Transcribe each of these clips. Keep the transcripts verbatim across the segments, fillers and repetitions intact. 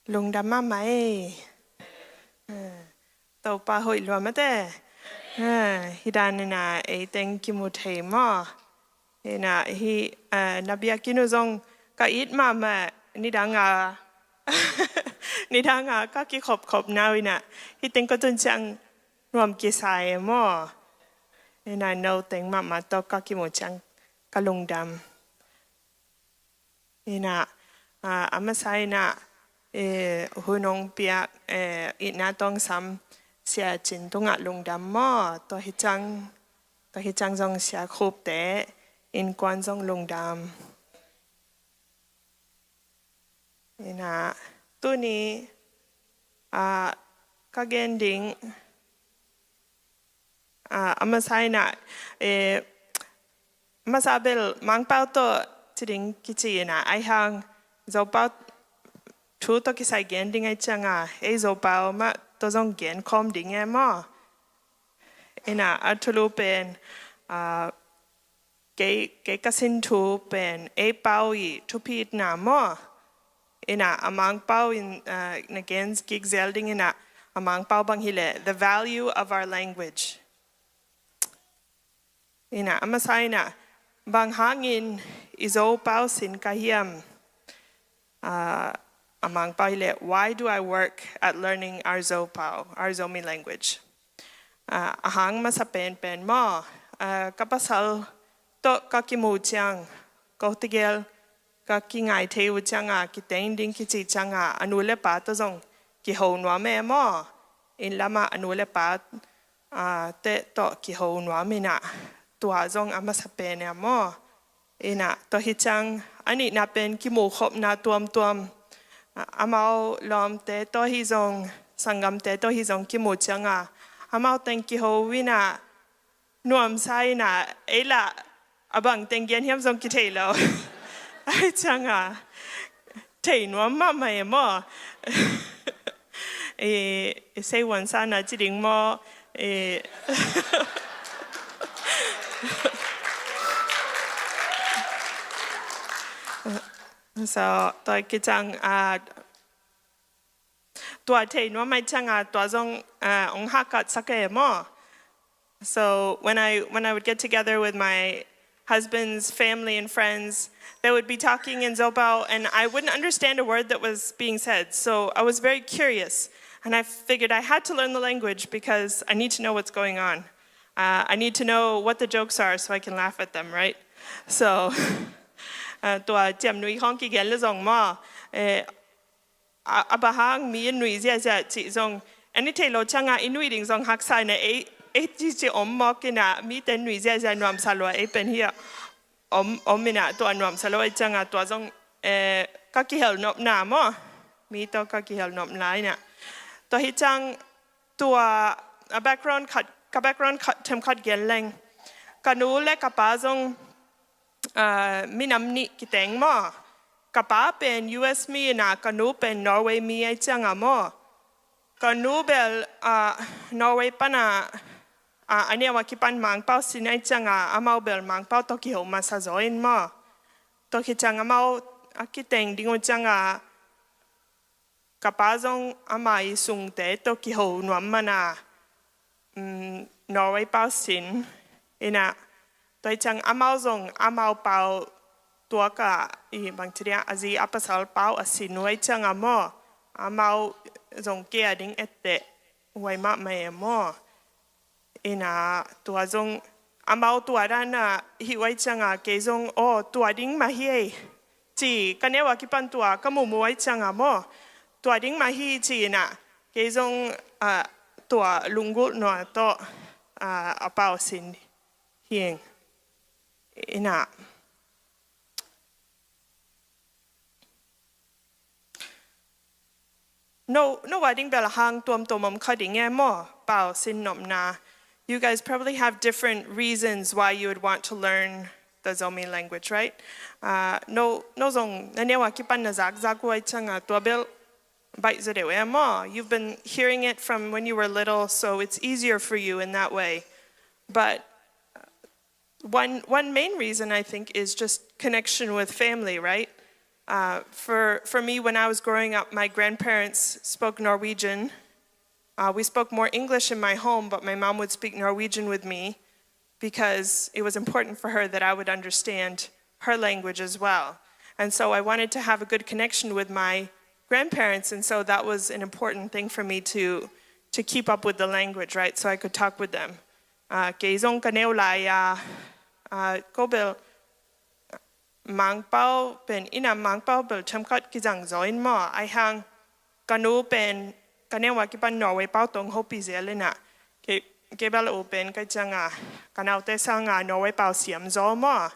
Lungdam mahmah ei. Topa hoih lua mate. Hih dan ina ei teng kimu thei maw? Ina hih na biakinn uh zong ka it mahmah, nidanga nidanga ka kikhopkhop nau ina hih teng ka tun ciang nuam kisa e maw? Ina no teng mahmah tawh ka kimu ciang ka lungdam. Ina a masa ina hun hong piak itna tawngsam Sia Cin tungah lungdam maw? Tua hi ciang, tua hi ciang zong Sia Khupte innkuan zong lungdam. Ina tuni a ka gen ding a masa ina a masa bel Mangpau tawh ci ding kici ina ai hang Zopau thu tawh kisai gen ding ai cianga ei Zopau mah tawh zong gen khawm ding e maw? Ina a thulu pen a kei, kei ka sin thu pen ei pau i thupitna maw? Ina a Mangpau in na gen kik zel ding ina a Mangpau bang hileh the value of our language. Ina a masa ina bang hangin i Zopau sin ka hiam? A Mangpau hileh why do I work at learning our Zopau, our Zomi language? A hang masa penpen maw? Ka pasal tawh ka kimu ciang, ko tegel ka kingai thei uh cianga kiteng ding kici cianga a nu le pa tawh zong kiho nuam e maw? Inn lamah a nu le pa te tawh kiho nuam ina tua zong a masa pen e maw? Ina tua hi ciang a nihna pen kimukhopna tuamtuam. Amau lawmte tawh hi zong, sanggamte tawh hi zong kimu cianga amau teng kiho ina nuamsa ina ei lah a bang teng gen hiam zong kithei lo. Ai cianga thei nuam mahmah e maw? I sei huansa na ci ding maw? So tua kiciang a tua thei nuam ai cianga tua zong ong hakatsak e maw? So when I, when I would get together with my husband's family and friends, they would be talking in Zopau, and I wouldn't understand a word that was being said. So I was very curious, and I figured I had to learn the language because I need to know what's going on. Uh, I need to know what the jokes are so I can laugh at them, right? So uh, tua ciamnui khawng kigen le zong maw? Eh, a, a bang hang mi nui ziazia cih zong, a ni thei lo cianga i nui ding zong haksa ina ei, ei ci ci om mawk ina mite nui ziazia nuamsa lua ei pen hi a om, om ina tua nuamsa lo ei cianga tua zong eh, ka kihel nopna maw? Mi tawh ka kihel nopna ina tua hi ciang tua a background khat, ka background khat themkhat gen leng ka nu le ka pa zong ah, minam nih kiteng maw? Ka pa pen U S mi ina ka nu pen Norway mi ai cianga maw? Ka nu bel ah, Norway pana ah, a neu a kipan Mangpau sin ai cianga amau bel Mangpau tawh kiho masa zaw in maw? Tua hi ciang amau a kiteng ding uh cianga ka pa zong ama i sungte tawh kiho nuam mana um, Norway pau sin ina tua hi ciang amau zong amau pau tuaka i bangci dia a zi a pasal pau a sin uh ai cianga maw? Amau zong kia ding etteh huai mahmah e maw? Ina tua zong amau tua dana hi uh ai cianga kei zong aw tua ding mah hi ei ci ka neu a kipan tua ka mumu ai cianga maw? Tua ding mah hi ci ina kei zong ah, tua lunggulh nua tawh ah, a pau sin hi ing. Ina no, no a ding bel a hang tuamtuam om kha ding e maw? Pau sin nopna. You guys probably have different reasons why you would want to learn the Zomi language, right? Uh, no, no zong na neu a kipan na zakzak uh ai cianga tua bel baih zaw deuh e maw? You've been hearing it from when you were little, so it's easier for you in that way. But one, one main reason, I think, is just connection with family, right? Uh, for, for me, when I was growing up, my grandparents spoke Norwegian. Uh, we spoke more English in my home, but my mom would speak Norwegian with me because it was important for her that I would understand her language as well. And so I wanted to have a good connection with my grandparents, and so that was an important thing for me to, to keep up with the language, right? So I could talk with them. Uh, kei zong ka neu lai a, uh, ko bel Mangpau pen, ina Mangpau bel themkhat kizang zaw in maw. Ahi hang ka nu pen ka neu a kipan Norway pau tawh hong hopih zel ina. Kei, kei bel u pen ka ciang a, ka naute sang a Norway pau siam zaw maw.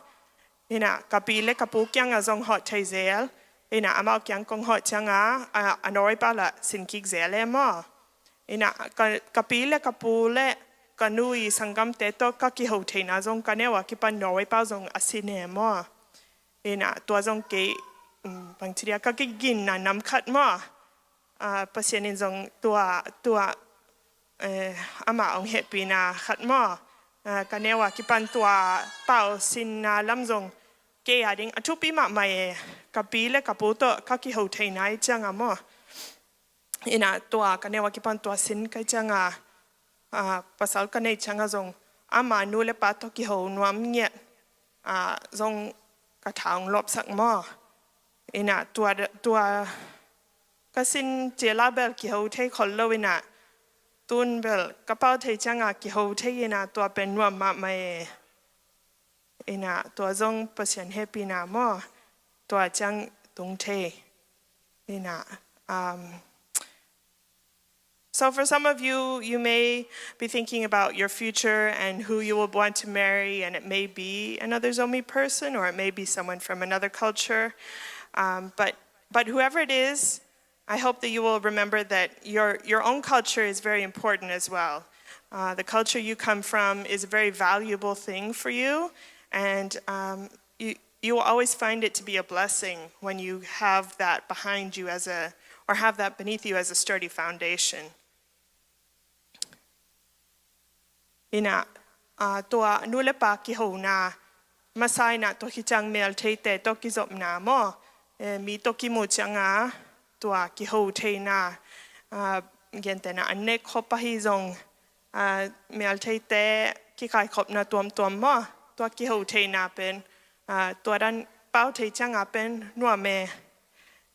Ina ka pi le ka pu kiang a zong hawh thei zel. Ina amau kiang kong hawh ciang a, a, a Norway pau la sin kik zel e maw. Ina ka, ka pi le ka pu le ka nu i sanggamte tawh ka kiho theina zong ka neu a kipan Norway pau zong a sin e maw. Ina tua zong kei, mm, bangci dia ka kiginna nam khat maw. Ah, Pasian in zong tua, tua, eh, ama hong hehpihna khat maw. Ah, ka neu a kipan tua pau sinna lam zong kei a ding a thupi mahmah e. Ka pi le ka pu tawh ka kiho theina i ciang a maw. Ina tua ka neu a kipan tua sin ka i ciang a, ah, pasal ka nei ciang a zong ama nu le pa tawh kiho nuam ngiat, ah, zong ka tha hong lawpsak maw. Ina tua, tua ka sin ciang la bel kiho thei khol lo ina, tun bel ka pau thei ciang a kiho thei ina tua pen nuam mahmah e. Ina tua zong Pasian hehpihna maw, tua ciang tung thei. Ina, um, so for some of you, you may be thinking about your future and who you will want to marry, and it may be another Zomi person, or it may be someone from another culture. Um, but, but whoever it is, I hope that you will remember that your, your own culture is very important as well. Uh, the culture you come from is a very valuable thing for you, and, um, you, you will always find it to be a blessing when you have that behind you as a, or have that beneath you as a sturdy foundation. Ina, ah, tua nu le pa kihona masa ina tua hi ciang meltheite tawh kizopna maw. Eh, mi tawh kimu ciang a tua kiho theina, ah, gentehna an nek khop ahi zong, ah, meltheite kikaikhopna tuamtuam maw. Tua kiho theina pen, ah, tua dan pau thei ciang a pen nuam e.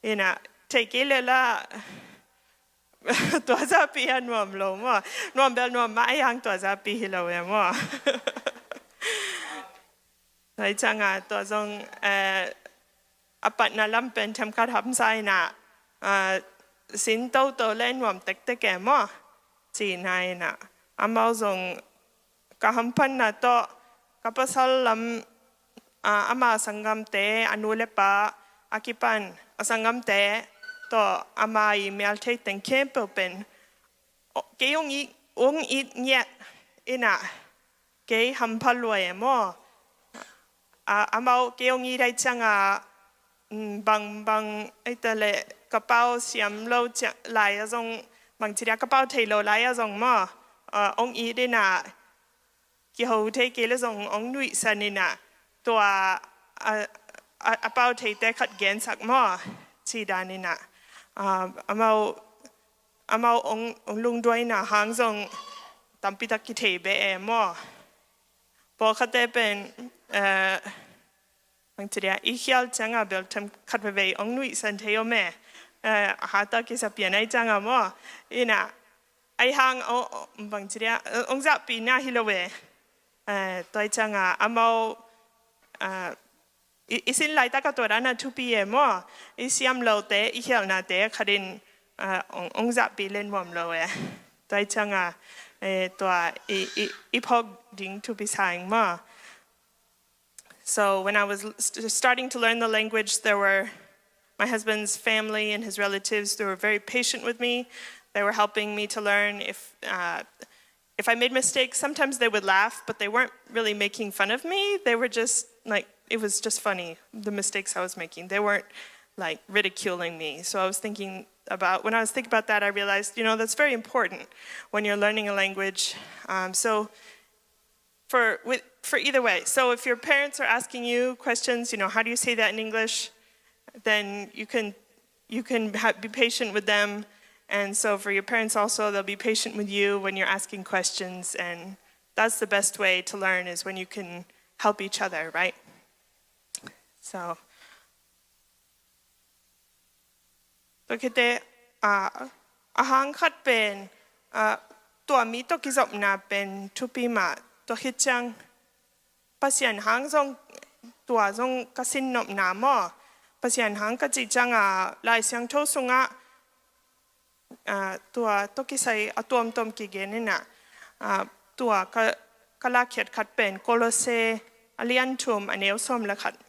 Ina, thei kei le la, tua zapi a nuam lo maw. Nuam bel nuam mah a, ahi hang tua zapi hi lo e maw. Tua i ciang a tua zong, eh, a patna lam pen themkhat hamsa ina, ah, sin toto le nuam tektek e maw. Cihna ina amau zong ka hamphatna tawh ka pasal lam, ah, ama sanggamte, a nu le pa a kipan a sanggamte tawh ama i melthei teng khempeuh pen, o, kei hong it, hong it ngiat ina kei hampha lua e maw. Ah, amau kei hong it ahih ciang a, mm, bang, bang, ei ta le ka pau siam lo ciang lai a zong, bangci dia ka pau thei lo lai a zong maw. Ah, hong it ina kiho thei kei le zong hong nuihsan ina tua, a, a, a pau theite khat gensak maw. Ci dan ina, ah, amau, amau hong, hong lungduaina hang zong tampi tak kithei beh e maw. Pawlkhatte pen, eh, bangci dia i khial ciang a bel themkhat veivei hong nuihsan thei om e. Eh, a hata kisa pian ahih ciang a maw. Ina, ahi hang, o, o, bangci dia, eh, hong zahpihna hi lo e. Eh, tua ahih ciang a amau, eh, i, i sin laitak a tua dan a thupi e maw. I siam lote, i khialhnate khat in, eh, hong, hong zahpih le nuam lo e. Tua ahih ciang a, eh, tua i, i, i phawk ding thupi sa ing maw. So when I was l-, st-, starting to learn the language, there were my husband's family and his relatives, they were very patient with me. They were helping me to learn. If, uh, if I made mistakes, sometimes they would laugh, but they weren't really making fun of me. They were just, like, it was just funny, the mistakes I was making. They weren't, like, ridiculing me. So I was thinking about, when I was thinking about that, I realized, you know, that's very important when you're learning a language. Um, so for, with, for either way. So if your parents are asking you questions, you know, "How do you say that in English?" then you can you can ha- be patient with them. And so for your parents also, they'll be patient with you when you're asking questions. And that's the best way to learn, is when you can help each other, right? So, tua khit teh, ah, a hang khat pen, ah, tua mi tawh kizopna pen thupi mah. Tua khit ciang Pasian hang zong, tua zong ka sin nopna maw. Pasian hang ka cih ciangin Lai Siangtho sungah, ah, tua tawh kisai a tuamtuam kigen in ah, ah, tua ka, ka lakkhiat khat pen Kolose a lian thum a neu sawm le khat.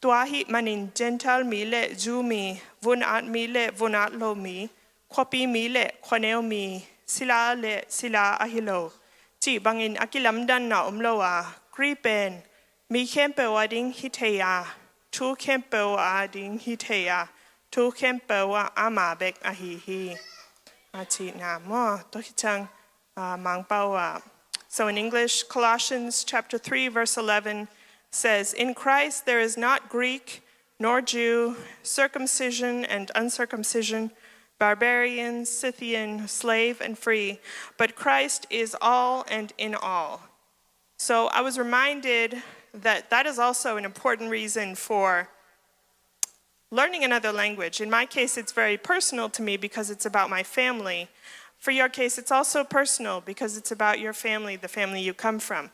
Tua ahih manin Gentile mi le Jew mi, vun at mi le vun at lo mi, khuapi mi le khuaneu mi, sila le sila ahi lo cih bangin a kilamdanna om lo a, Khrih pen mi khempeuh a ding hi thei a, thu khempeuh a ding hi thei a, thu khempeuh ah ama bek ahi hi, a cihna maw. Tua khit ciang, ah, Mangpau ah. So in English, Colossians chapter three, verse eleven says, "In Christ there is not Greek nor Jew, circumcision and uncircumcision, barbarian, Scythian, slave and free, but Christ is all and in all." So I was reminded that that is also an important reason for learning another language. In my case, it's very personal to me because it's about my family. For your case, it's also personal because it's about your family, the family you come from.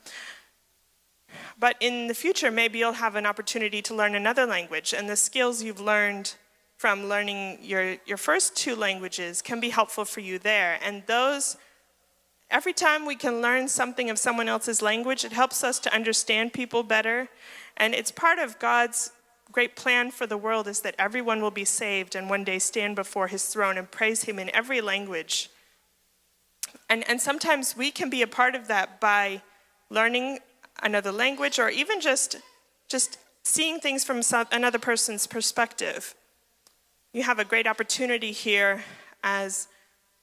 But in the future, maybe you'll have an opportunity to learn another language, and the skills you've learned from learning your, your first two languages can be helpful for you there. And those, every time we can learn something of someone else's language, it helps us to understand people better. And it's part of God's great plan for the world, is that everyone will be saved and one day stand before his throne and praise him in every language. And, and sometimes we can be a part of that by learning another language, or even just, just seeing things from some, another person's perspective. You have a great opportunity here as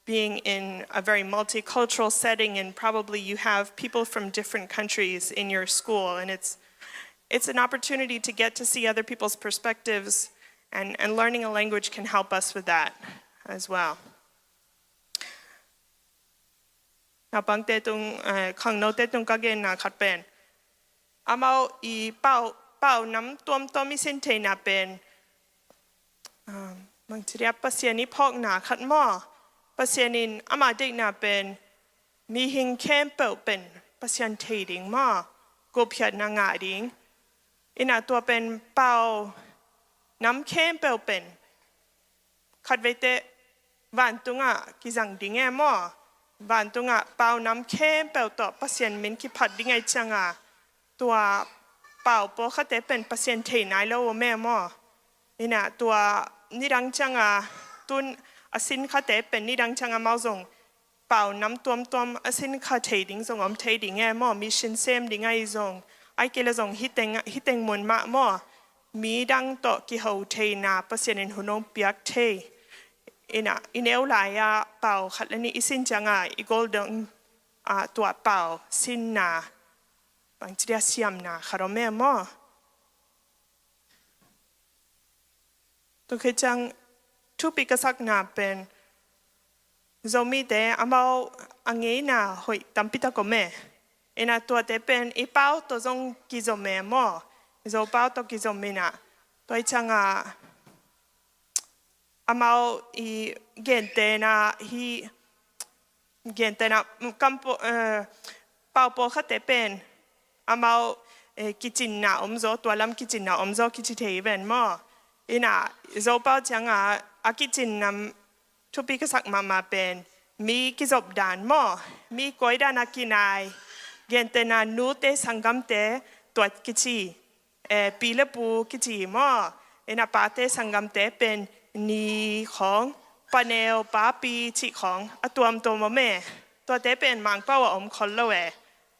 being in a very multicultural setting, and probably you have people from different countries in your school, and it's, it's an opportunity to get to see other people's perspectives, and, and learning a language can help us with that as well. Naupangte tung, eh, khangnote tung ka genna khat pen, amau i pau, pau nam tuamtuam i sin theihna pen, um, bangci dia, Pasian i phawkna khat maw. Pasian in ama deihna pen mihing khempeuh pen Pasian thei ding maw, gupkhiatna ngah ding. In ah tua pen pau nam khempeuh pen khatveite vantungah kizang ding e maw. Vantungah pau nam khempeuh tawh Pasian min kiphat ding ahih ciangin, tua pau pawlkhatte pen Pasian thei nai lo om e maw. In ah tua nidang ciangin, tun a sin khate pen nidang ciangin amau zong pau nam tuamtuam a sin kha thei ding zong om thei ding e maw. Mission sem ding ahi zong, ahih kei leh zong hih teng, hih teng mun mah maw, midang tawh kiho theihna Pasian in hun hong piak thei. In ah i neu lai-ah pau khat le nih i sin ciangin i gol dong, ah, tua pau sinna bangci dia, siamna khat om e maw. Tua khit ciang thupi ka sakna pen Zomite amau a ngeina hoih tampi tak om e. In ah tuate pen i pau tawh zong kizom e maw. Zopau tawh kizom in ah, tua ahih ciangin amau i gentehna hi, gentehna, mm, kampo, eh, pau pawlkhatte pen amau, eh, kicinna om zaw, tua lam kicinna om zaw kici thei ven maw. In ah Zopau ciangin a kicinna thupi ka sak mahmah pen mi kizop dan maw, mi koi dan a kinai, gentehna nute sanggamte tua kici, eh, pi le pu kici maw. In ah pate sanggamte pen ni khawng, paneu, papi cih khawng a tuamtuam om e. Tuate pen Mangpau ah om khol lo e.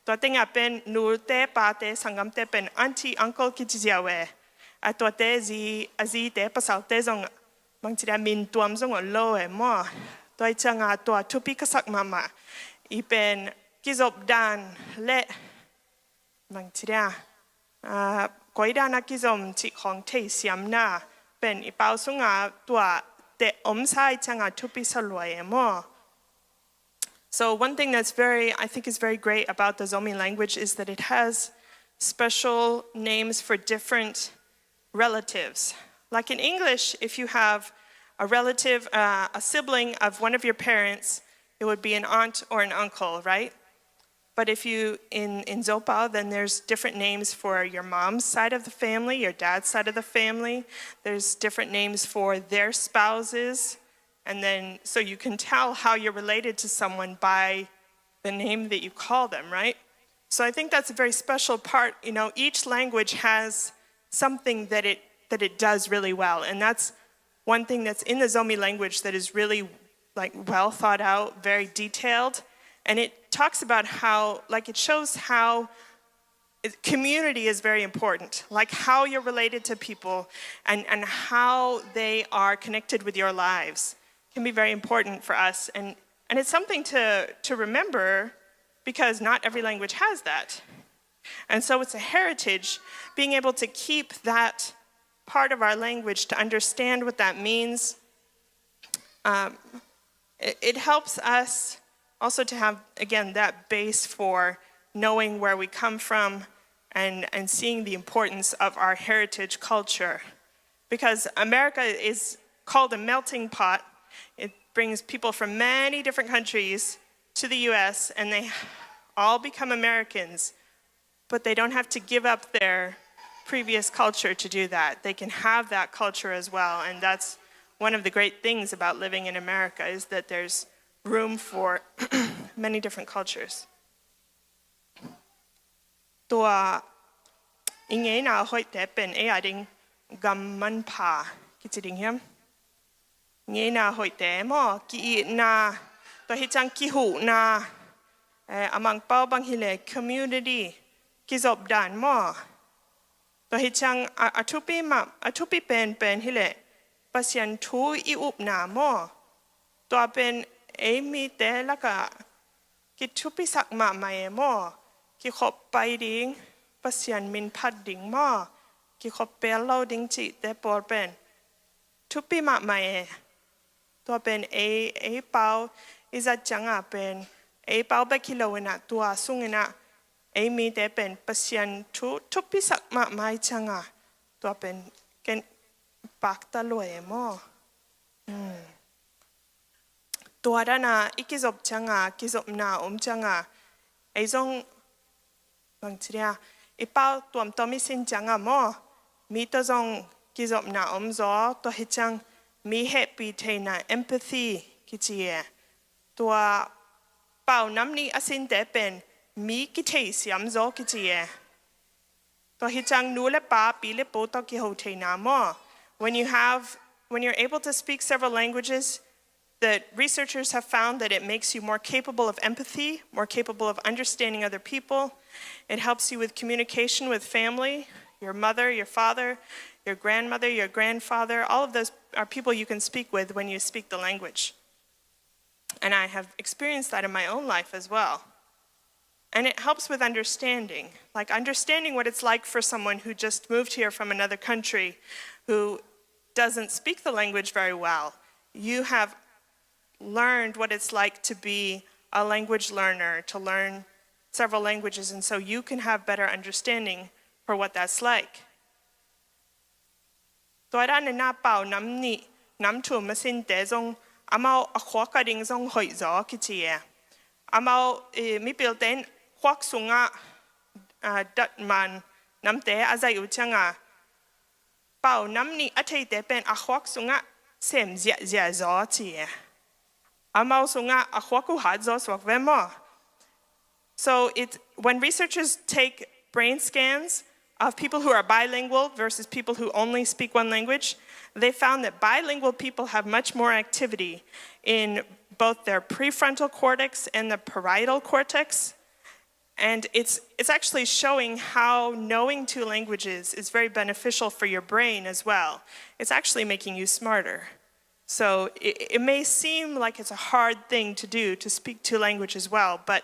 Tua tengah pen nute pate sanggamte pen aunty uncle kici ziau e. A tuate zi, a zite pasalte zong bangci dia, min tuam zong om lo e maw. Tua ahih ciangin tua thupi ka sak mahmah i pen kizop dan le bangci dia, ah, koi dan a kizom cih khawng theisiamna, pen i pau sunga tua te om sa i cianga thupi sa lua e maw. So one thing that's very, I think is very great about the Zomi language is that it has special names for different relatives. Like in English, if you have a relative, uh, a sibling of one of your parents, it would be an aunt or an uncle, right? But if you, in, in Zopau, then there's different names for your mom's side of the family, your dad's side of the family. There's different names for their spouses. And then, so you can tell how you're related to someone by the name that you call them, right? So I think that's a very special part. You know, each language has something that it, that it does really well. And that's one thing that's in the Zomi language that is really, like, well thought out, very detailed. And it talks about how, like, it shows how it, community is very important, like, how you're related to people and, and how they are connected with your lives can be very important for us. And, and it's something to, to remember, because not every language has that. And so it's a heritage, being able to keep that part of our language, to understand what that means. Um, it, it helps us also to have, again, that base for knowing where we come from and, and seeing the importance of our heritage culture. Because America is called a melting pot. It brings people from many different countries to the U S, and they all become Americans, but they don't have to give up their previous culture to do that. They can have that culture as well, and that's one of the great things about living in America, is that there's room for many different cultures. Tua i ngeina hoihte pen ei a ding gam manpha kici ding hiam? Ngeina hoihte maw, ki-itna, tua hi ciang kihuhna, eh, a Mangpau bang hi leh community, kizop dan maw. Tua hi ciang a, a thupi mah, a thupi penpen hi leh Pasian thu i upna maw. Tua pen ei mite lakah kithupisak mahmah e maw. Kikhop pai ding, Pasian min phat ding maw, kikhop pel lo ding cihte pawl pen thupi mahmah e. Tua pen ei, ei pau i zat cianga pen ei pau bek hi lo inah, tua sung inah ei mite pen Pasian thu thupisak mahmah i cianga, tua pen ken pakta lua e maw. Hmm. Tua dana i kizop cianga, kizopna om cianga, ei zong bang ci dia, i pau tuamtuam i sin cianga maw, mi tawh zong kizopna om zaw, tua hi ciang mi hehpih theihna, empathy kici e. Tua pau nam nih a sinte pen mi kithei siam zaw kici e. Tua hi ciang nu le pa, pi le pu tawh kiho theihna maw. When you have, when you're able to speak several languages, the researchers have found that it makes you more capable of empathy, more capable of understanding other people. It helps you with communication with family, your mother, your father, your grandmother, your grandfather. All of those are people you can speak with when you speak the language. And I have experienced that in my own life as well. And it helps with understanding, like, understanding what it's like for someone who just moved here from another country, who doesn't speak the language very well. You have learned what it's like to be a language learner, to learn several languages, and so you can have better understanding for what that's like. Tua dan inah pau nam nih, nam thum a sinte zong amau a khuak a ding zong hoih zaw kici e. Amau, eh, mipilte in khuak sungah, ah, datman namte a zaih uh cianga, pau nam nih a theite pen a khuak sungah sem ziahziah zaw ci e. Amau sungah a khuak uh hat zaw suak ve maw. So it, when researchers take brain scans of people who are bilingual versus people who only speak one language, they found that bilingual people have much more activity in both their prefrontal cortex and the parietal cortex. And it's, it's actually showing how knowing two languages is very beneficial for your brain as well. It's actually making you smarter. So it, it may seem like it's a hard thing to do to speak two languages well, but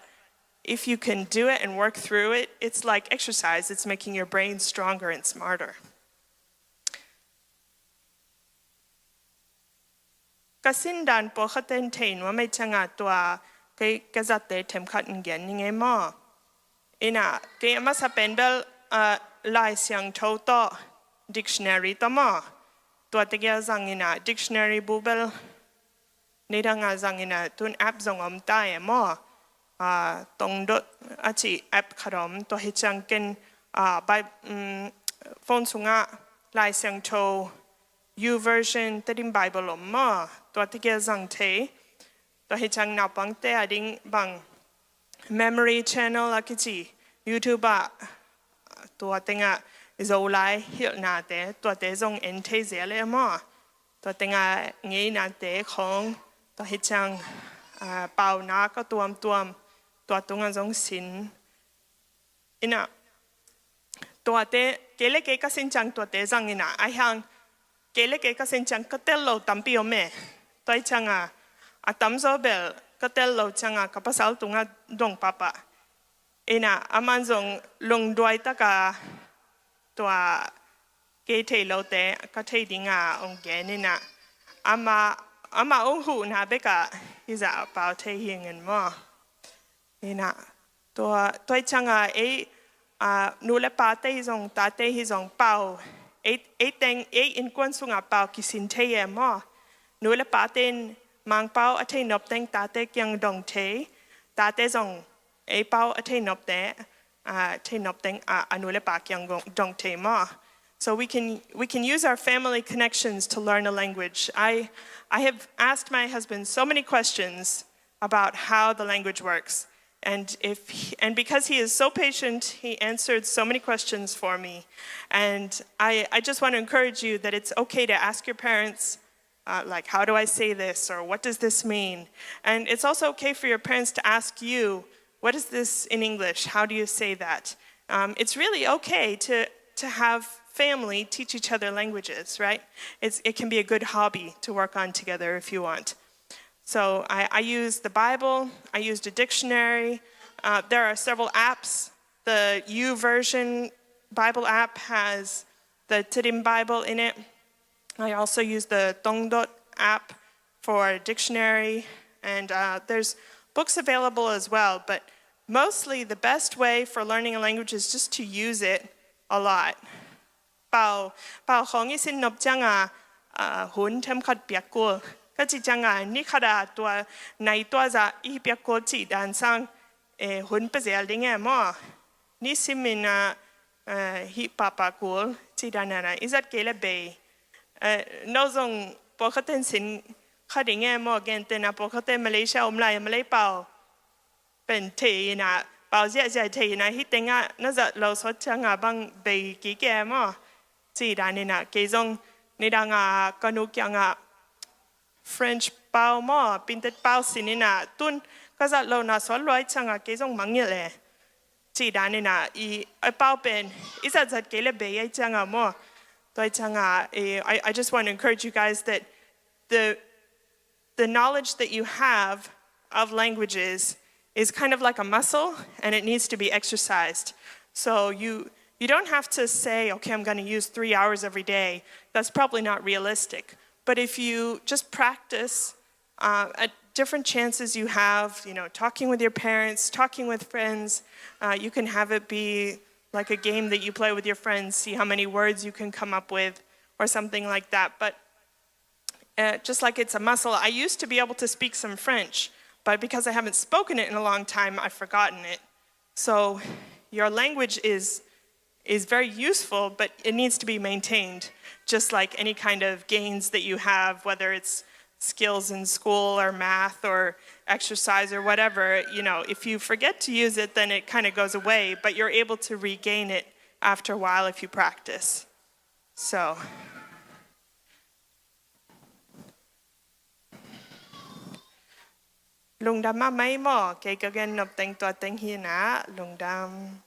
if you can do it and work through it, it's like exercise. It's making your brain stronger and smarter. ka sin dan pawlkhat in thei nuam ahih ciangin tua kei ka zatte themkhat in gen ning ei maw. Ina kei a masa pen bel, ah, Lai Siangtho tawh dictionary tawh maw. Tua tegel zang ina dictionary bu bel nidang a zang ina tun app zong om ta e maw. Ah, Tongdot a ci app khat om, tua hi ciang ken, ah, Bi-, um, phone sungah Lai Siangtho YouVersion Tedim Bible om maw. Tua tegel zang thei. Tua hi ciang naupangte a ding bang Memory Channel a kici YouTube ah tua tengah Zolai hilhnate tuate zong en thei zel e maw. Tua tengah ngeinate khong tua hi ciang, ah, paunak a tuamtuam tua tungah zong sin. Ina tuate kei le kei ka sin ciang tuate zang ina a hiang kei le kei ka sin ciang ka tel lo tampi om e. Tua hi ciangin a tamzaw bel ka tel lo ciangin ka pasal tungah dong papa. Ina aman zong lungduai taka tua kei thei lote ka thei dinga ong gen ina ama, ama ong huhna beka hi zah a pau thei hi ngin maw. Ina tua, tua hi ciangin ei, ah, nu le pate hi zong tate hi zong pau ei, ei teng ei innkuan sungah pau kisin thei e maw. Nu le pate in Mangpau a thei nop teng tate kiang dong thei, tate zong ei pau a thei nopte, ah, thei nop teng, ah, a nu le pa kiang gong-, dong thei maw. So we can, we can use our family connections to learn a language. I, I have asked my husband so many questions about how the language works. And if he, and because he is so patient, he answered so many questions for me. And I, I just want to encourage you that it's okay to ask your parents, uh, like, "How do I say this?" or "What does this mean?" And it's also okay for your parents to ask you, "What is this in English? How do you say that?" Um, it's really okay to, to have family teach each other languages, right? It's, it can be a good hobby to work on together if you want. So I, I used the Bible, I used a dictionary. Uh, there are several apps. The YouVersion Bible app has the Tedim Bible in it. I also use the Tongdot app for a dictionary, and, uh, there's books available as well, but mostly the best way for learning a language is just to use it a lot. Pau, pau khong i sin nop ciangin, ah, hun themkhat piak kul. Ka cih ciangin ni khat a tua nai tua zah i piak kul cih dan sang, eh, hun pia zel ding e maw. Ni simin ah, eh, hih papa kul cih dan a i zat kei le bei. Eh, no zong pawlkhat in sin kha ding e maw, gentehna pawlkhat in Malaysia om lai a Malay pau pen thei ina, pau ziahziah thei ina, hih tengah na zat lo sawt ciangin bang bei kik e maw. Cih dan ina kei zong nidang a ka nu kiangah French pau maw, Pintet pau sin ina tun ka zat lo na sawt lua ciangin kei zong mangngilh e. Cih dan ina i, a pau pen i zatzat kei le bei ahih ciangin maw. Tua ahih ciangin, eh, I, I just want to encourage you guys that the, the knowledge that you have of languages is kind of like a muscle, and it needs to be exercised. So you, you don't have to say, "Okay, I'm gonna use three hours every day." That's probably not realistic. But if you just practice, uh, at different chances you have, you know, talking with your parents, talking with friends, uh, you can have it be like a game that you play with your friends, see how many words you can come up with, or something like that. But uh, just like it's a muscle, I used to be able to speak some French, but because I haven't spoken it in a long time, I've forgotten it. So your language is, is very useful, but it needs to be maintained, just like any kind of gains that you have, whether it's skills in school or math or exercise or whatever. You know, if you forget to use it, then it kind of goes away, but you're able to regain it after a while if you practice. So. Lungdam mahmah ei maw, kei ka gen nop teng tua teng hi na, lungdam.